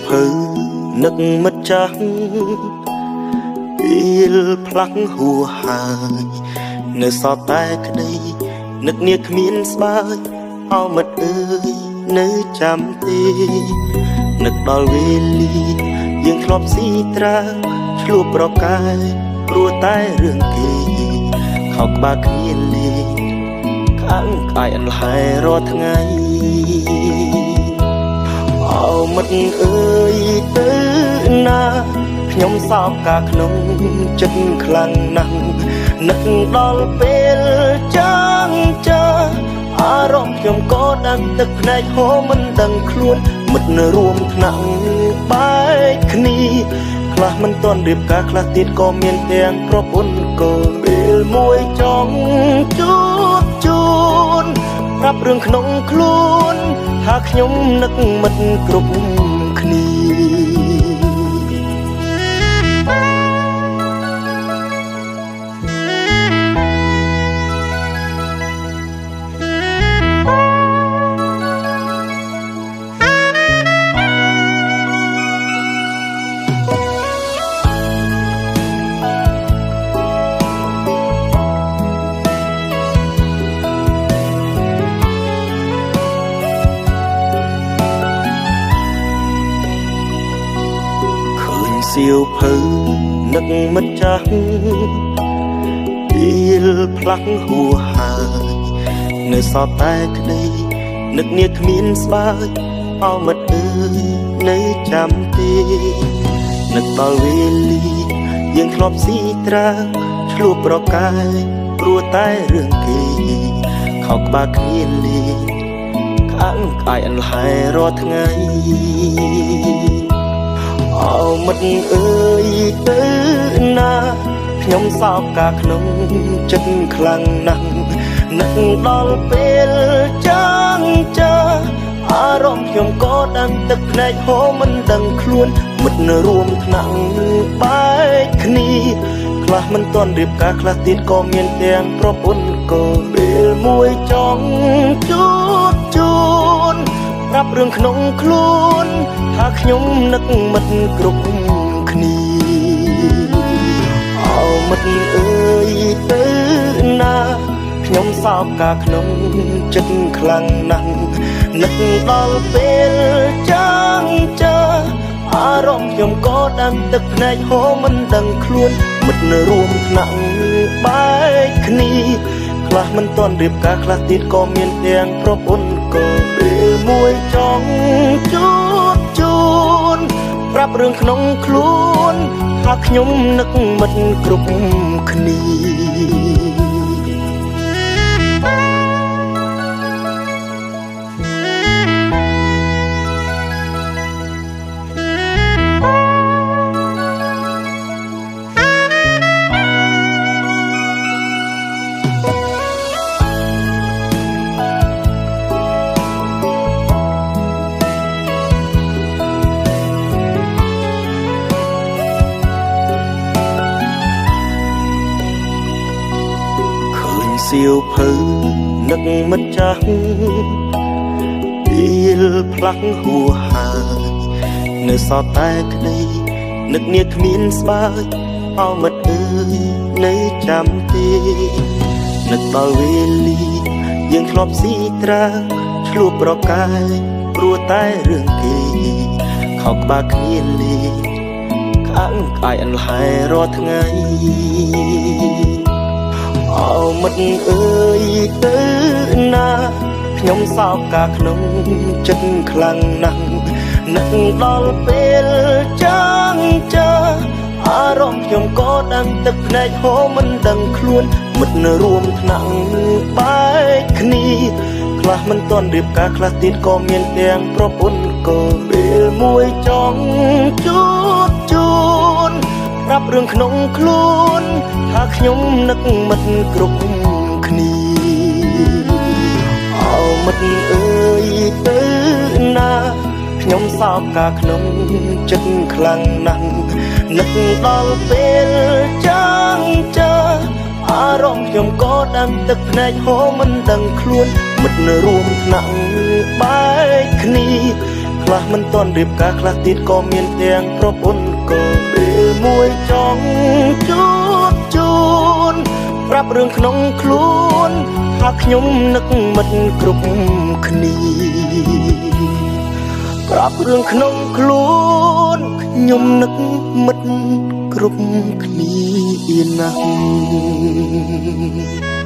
ភៅនឹកមិត្តចាស់ពេលផ្លាស់ហួហើយនៅសល់តែក្តីនឹកនាគ្មានស្បើយអោមិត្តអើយនៅចាំទេនឹកដល់វេលាយើងធ្លាប់ស៊ីត្រាឆ្លួប្រកែព្រោះតែរឿងគេខោក្បាលគ្មានលេងក្អាំងក្អាយអន្លែរាល់ថ្ងៃអោមិត្តអើយទៅណាខ្ញុំសោកការក្នុងចិត្តខ្លាំងណាស់នឹកដល់ពេលចាំងចាអារម្មណ៍ខ្ញុំក៏ដឹងទឹកភ្នែកហូរមិនដឹងខ្លួនមិត្តរួមថ្នាក់បែកគ្នាខ្លះមិនទាន់រៀបការខ្លះទៀតក៏មានទាំងប្រពន្ធកូនពេលមួយចង់ជួបជួនប្រាប់រឿងក្នុងខ្លួនថាខ្ញុំនឹកមិត្តគ្រប់គ្នាសៀវភៅនឹកមិត្តចាស់ពេលផ្លាស់ហួហើយនៅសល់តែក្តីនឹកនាគ្មានស្បើយអោមិត្តអើយនៅចាំទេនឹកដល់វេលាយើងធ្លាប់ស៊ីត្រាឆ្លួប្រកែព្រោះតែរឿងគេខោក្បាលគ្មានលេងក្អាំងក្អាយអន្លែរាល់ថ្ងៃអោមិត្តអើយទៅណាខ្ញុំសោកការក្នុងចិត្តខ្លាំងណាស់នឹកដល់ពេលចាំងចាអារម្មណ៍ខ្ញុំក៏ដឹងទឹកភ្នែកហូរមិនដឹងខ្លួនមិត្តរួមថ្នាក់បែកគ្នាខ្លះមិនទាន់រៀបការខ្លះទៀតក៏មានទាំងប្រពន្ធកូនពេលមួយចង់ជួបជួនប្រាប់រឿងក្នុងខ្លួនថាខ្ញុំនឹកមិត្តគ្រប់គ្នាអោមិត្តអើយទៅណាខ្ញុំសោកការក្នុងចិត្តខ្លាំងណាស់នឹកដល់ពេលចាំងចាអារម្មណ៍ខ្ញុំក៏ដឹងទឹកភ្នែកហូរមិនដឹងខ្លួនមិត្តរួមថ្នាក់បែកគ្នាខ្លះមិនទាន់រៀបការខ្លះទៀតក៏មានទាំងប្រពន្ធកូនពេលមួយចង់ជួបជួនប្រាប់រឿងក្នុងខ្លួនថាខ្ញុំនឹកមិត្តគ្រប់គ្នាសៀវភៅនឹកមិត្តចាស់ពេលផ្លាស់ហួហើយនៅសល់តែក្តីនឹកនាគ្មានស្បើយអោមិត្តអើយនៅចាំទេនឹកដល់វេលាយើងធ្លាប់ស៊ីត្រាឆ្លួប្រកែព្រោះតែរឿងគេខោក្បាលគ្មានលេងក្អាំងក្អាយអន្លែរាល់ថ្ងៃអោមិត្តអើយទៅណាខ្ញុំសោកការក្នុងចិត្តខ្លាំងណាស់នឹកដល់ពេលចាំងចាអារម្មណ៍ខ្ញុំក៏ដឹងទឹកភ្នែកហូរមិនដឹងខ្លួនមិត្តរួមថ្នាក់បែកគ្នាខ្លះមិនទាន់រៀបការខ្លះទៀតក៏មានទាំងប្រពន្ធកូនពេលមួយចង់ជួបជួនប្រាប់រឿងក្នុងខ្លួនថាខ្ញុំនឹកមិត្តគ្រប់គ្នាអោមិត្តអើយទៅណាខ្ញុំសោកការក្នុងចិត្តខ្លាំងណាស់នឹកដល់ពេលចាំងចាអារម្មណ៍ខ្ញុំក៏ដឹងទឹកភ្នែកហូរមិនដឹងខ្លួនមិត្តរួមថ្នាក់បែកគ្នា ខ្ល ខ្លះមិនទាន់រៀបការខ្លះទៀតក៏មានទាំងប្រពន្ធក៏ពេលមួយចង់ជួបជួនប្រាប់រឿងក្នុងខ្លួនថាខ្ញុំនឹកមិត្តគ្រប់គ្នាប្រាប់រឿងក្នុងខ្លួនខ្ញុំនឹកមិត្តគ្រប់គ្នាណាស់។